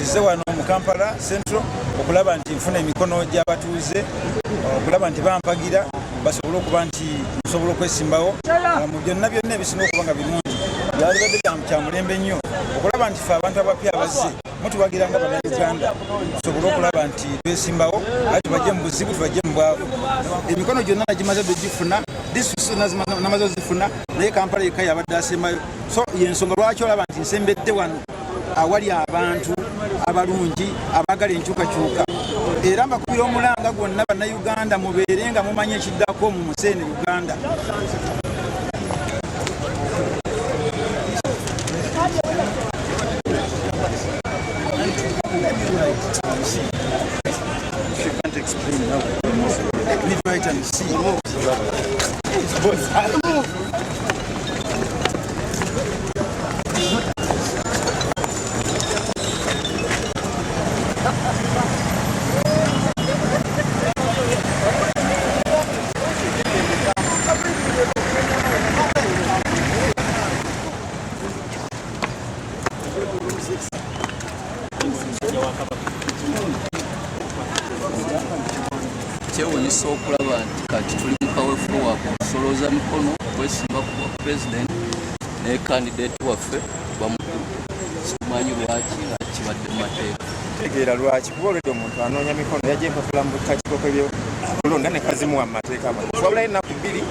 Nze wano mu Kampala Central okulaba nti nfuna emikono gy'abatuuze, okulaba nti bampagira basobole okuba nti nsobola okwesimbawo mu byonna byonna ebisinga okuba nga birungi. Byalibadde kya mulembe nnyo okulaba nti ffe abantu abapya abazze mutuwagira nga Bannayuganda tusobole okulaba nti twesimbawo, ate tubajje mu buzibu, tubajje mu bwavu. Emikono gyonna nagimaze dogifuna, disitulikiti namaze ozifuna, naye Kampala yekka yabadde asembayo. So yensonga lwaki olaba nti nsembedde wano awali abantu abalungi abaagala enkyukakyuka. Era mbakubira omulanga gwonna, Bannayuganda, mubeere nga mumanyi ekiddako mu museene Uganda. Kyewunyisa okulaba nti kati tuli mu kaweefube wa kusolooza mikono kwesimba ku bwa pulezidenti, naye kandidate waffe bamukutte. Simanyi lwaki nga kibadde mu mateeka. Tegeera lwaki, kuba olwedde omuntu anoonya mikono yajja empapula mu kakiiko k'ebyokulonda ne kazimuwa mu mateeka amatuufu. Wabulayo ennaku 2,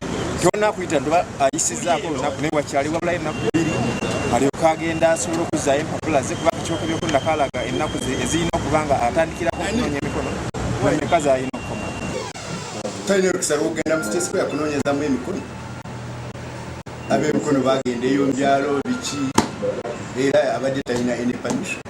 tonakuyita ntoba ayisizaako olunaku, naye wakyali wabulayo ennaku 2 alyoka agenda asobola okuzzaayo empapula ze, kuba akakiiko k'ebyokulonda kalaga ennaku ze ezirina okuba nga atandikirako okunoonya emikono meka z'alina okukoma. Talina olukusa lwokugenda mu State Square kunoonyezamu emikono. Ab'emikono bagenda eyo mu byalo biki, era abadde talina any permission.